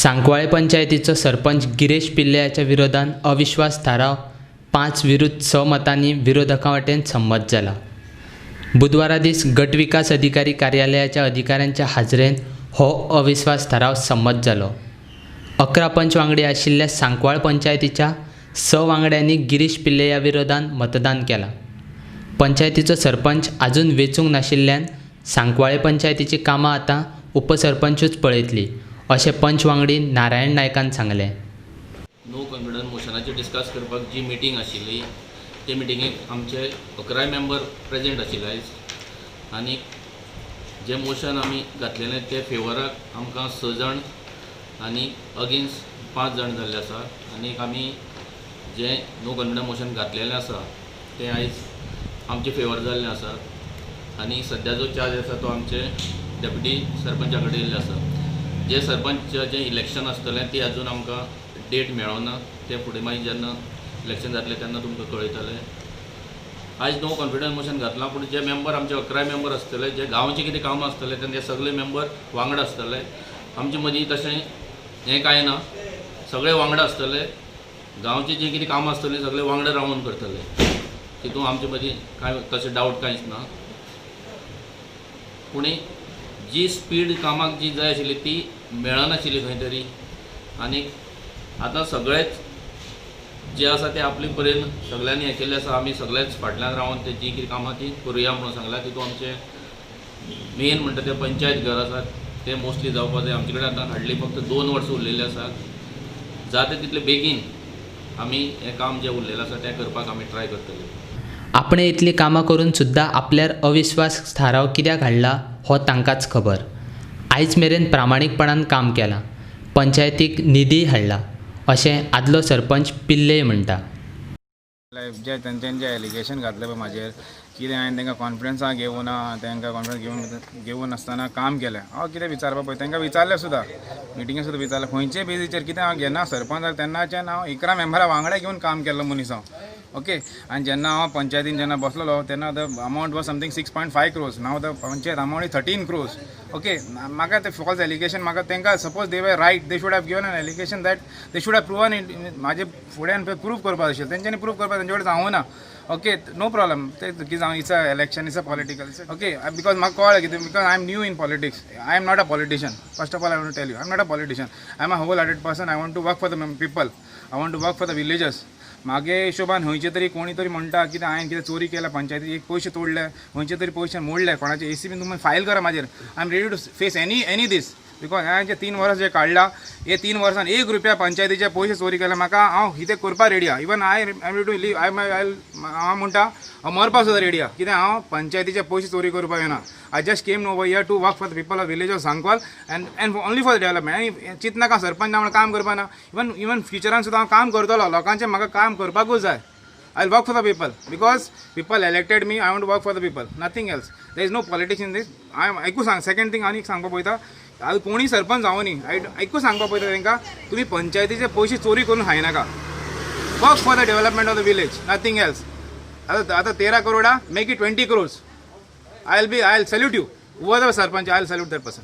सांकवाळे पंचायतीचो सरपंच गिरीश पिल्ले विरोधान अविश्वास थाराव 5 विरुद्ध 6 मतांनी विरोधकां वटेन संमत जाला. बुधवारा दीस गट विकास अधिकारी कार्यालयाच्या अधिकाऱ्यांच्या हाजरेन हो अविश्वास थाराव संमत जालो. 11 पंच वांगडी आशिल्ल्या सांकवाळ पंचायतीच्या स वांगड्यांनी गिरीश पिल्ले विरोधान मतदान केलां. पंचायतीचो सरपंच आजून वेंचूंक नाशिल्ल्यान सांकवाळे पंचायतीचीं कामां आतां उपसरपंचूच पळयतली, अशें पंच वांगडी नारायण नायकान सांगलें. नो कॉन्फिडन्स मोशनाचेर डिस्कस करपाक जी मिटींग आशिल्ली, ते मिटिंगेक आमचे 11 मेंबर प्रेजेंट आशिल्ले आयज. आनी जें मोशन आमी घातलेलें, ते फेवराक आमकां स जाण आनी अगेन्स्ट पांच जाण जाल्ले आसा. आनी आमी जें नो कॉन्फिडन्स मोशन घातलेलें आसा, तें आयज आमचे फेवर जाल्लें आसा. आनी सद्या जो चार्ज आसा, तो आमचे डेप्युटी सरपंचा कडेन येयल्ले आसा. जे सरपंचाचें इलेक्शन आसतलें, ती अजून आमकां डेट मेळोना. ते फुडें मागीर जेन्ना इलेक्शन जातलें, तेन्ना तुमकां कळयतले. आयज नो कॉन्फिडन्स मोशन घातलां, पूण जे मेंबर आमचे 11 मेंबर आसतले, जे गांवचे कितें कामां आसतले, तेन्ना ते सगळे मेंबर वांगडा आसतले. आमचे मदीं तशें हें कांय ना, सगळे वांगडा आसतले. गांवची जी कितें कामां आसतलीं, सगळे वांगडा रावन करतले. तितून आमचे मदीं कांय तशें डावट कांयच ना. पूण जी स्पीड कामाक जी जाय आशिल्ली, ती मेळनाशिल्ली खंय तरी. आनी आतां सगळेच जे आसा ते आपले परेन सगळ्यांनी हें केल्लें आसा. आमी सगळेच फाटल्यान रावन ते जी कितें कामां ती करुया म्हणून सांगलां. तितून आमचें मेन म्हणटा तें पंचायत घर आसा, तें मोस्टली जावपा जाय. आमचे कडेन आतां हाडली फक्त 2 वर्सां उरलेलीं आसात. जाता तितले बेगीन आमी हें काम जें उरलेलें आसा, तें करपाक आमी ट्राय करतले. आपणें इतलीं कामां करून सुद्दां आपल्यार अविश्वास थाराव कित्याक हाडला, हो तांकांच खबर. आयज मेरेन प्रामाणीकपणान काम केलां, पंचायतीक निधीय हाडला, अशें आदलो सरपंच पिल्ले म्हणटा. जे तेंच्यांनी जे एलिगेशन घातले पळय म्हाजेर, कितें हांवें तांकां कॉन्फिडन्सा घेवना, तांकां कॉन्फिडन्स घेवन घेवन नासतना काम केलें. हांव कितें विचारपा पळय, तांकां विचारलें सुद्दां, मिटिंगे सुद्दां विचारलें, खंयचे बेजीचेर कितें हांव घेना सरपंच जालें तेन्नाच्यान हांव 11 मेंबरां वांगडा घेवन काम केल्लो मनीस हांव, ओके. आनी जेन्ना हांव पंचायतीन जेन्ना बसलेलो, तेन्ना the amount was something 6.5 crores. Now the panchayat amount is 13 crores, okay. म्हाका ते फॉल्स एलिगेशन म्हाका तांकां, suppose they were right, they should have given an allegation that they should have proven it. म्हाजे फुड्यान प्रूव करपाक आशिल्लें, तेंच्यांनी prove करपाक तेंचे कडेन जावूं ना. Okay, no problem. ते कितें जावं, it's a election, it's a political, okay. Because म्हाका कळ्ळें कितें, because I am new in politics. I am not a politician. First of all, I want to tell you, I am not a politician. I am a whole hearted person. I want to work for the people, I want to work for the villagers. म्हागे हिशोबान खंयचे तरी कोणी तरी म्हणटा कितें हांवें कितें चोरी केल्या, पंचायती एक पयशे तोडले, खंयचे तरी पयशे मोडले, कोणाचे एसी बीन तुमी फायल करा म्हाजेर. I am ready to face any this, because हांवें जे 3 वर्सां जे काडला, हे 3 वर्सान 1 रुपया पंचायतीचे पयशे चोरी केले म्हाका, हांव कितें करपाक रेडी आहा. Even I am ready to leave. I हांव म्हणटा, हांव मरपाक सुद्दां रेडी आहा. कितें हांव पंचायतीचे पयशे चोरी करपाक येना. I just came over here to work for the people of village of Sancoale and only for development. आनी चिंतनाका सरपंच ना म्हणून काम करपा ना. इवन फ्युचरान सुद्दां हांव काम करतलो. लोकांचें म्हाका काम करपाकूच जाय. I work for the people because people elected me. I want to work for the people, nothing else. There is no politics in this. हांव एकूच सांग, सेकंड थिंग आनी सांगपा पळयता, आतां कोणूय सरपंच जावं न्ही, एकूच सांगपा पळयता तांकां, तुमी पंचायतीचे पयशे चोरी करून खायनाका. Work for the development of the village, nothing else. आतां 13 करोडा, make it 20 crores. I will salute you. Who the sarpanch, I will salute that person.